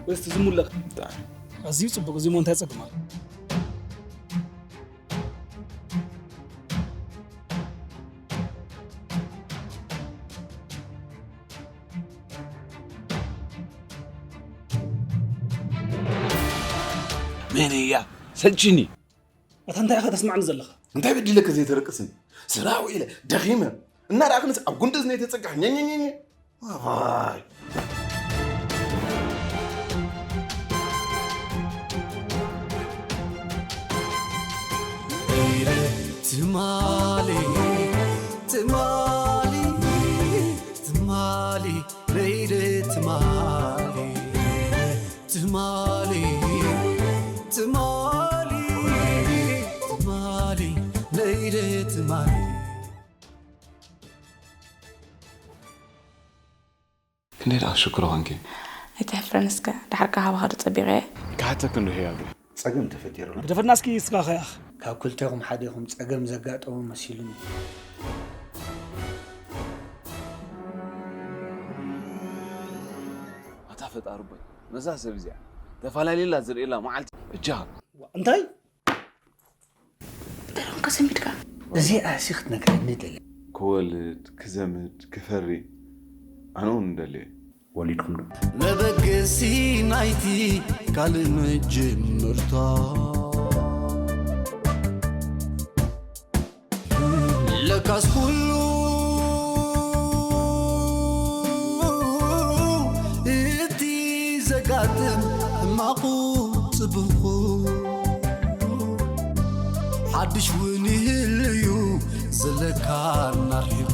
ወይስ ትዝሙ ኣለኻ? ኣዝዩ ጽቡቕ። እዚ እሞ እንታይ ጸገም ኣሎ? መን እያ? ሰልችኒ። ኣታ እንታይ ኢኻ ተስማዕኒ ዘለኻ? እንታይ በዲለካ ዘይተረቅስኒ? ስራሕ ውዒለ ደኺመ እናረኣኽንስ ኣብ ጉንዲ እዝነይ ተጸጋሕ። ኘ፣ ኘ፣ ኘ፣ ኘ። ኣባይ። ትማሊ፣ ትማሊ፣ ትማሊ፣ ለይለ ትማሊ፣ ትማሊ፣ ትማሊ፣ ትማሊ፣ ለይለ ትማሊ። ክንደይ ደኣ ሽክሮ ኾንኪ? ኣይትሕፍረን እስከ፣ ደሓር ካባኻ ዶ ጸቢቐ እየ? ክሓተኪ እንዶ ህያብ። ጸገም ተፈጢሩ ኣሎ። ግደፈና እስኪ እስኻ ኸያኽ። ካብ ክልቴኹም ሓዴኹም ጸገም ዘጋጠሞ መሲሉኒ። ኣታ ፈጣሪ ቦይ፣ ነዛ ሰብ እዚኣ ተፈላለየላ ዝርእየላ መዓልቲ እጃ። እንታይ? እንታይ ደኣ ኮንካ ሰሚድካ? እዚኣ ሲ ክትነግረኒ ደለ። ክወልድ፣ ክዘምድ፣ ክፈሪ ኣነ እውን እንደልየ። ወሊድኩም ዶ? መበገሲ ናይቲ ካልእ መጀመርታ። ለካስ ኩሉ እቲ ዘጋጥም ሕማቑ ጽቡቑ፣ ሓድሽ እውን ይህልዩ ዘለካ እናርሒቑ።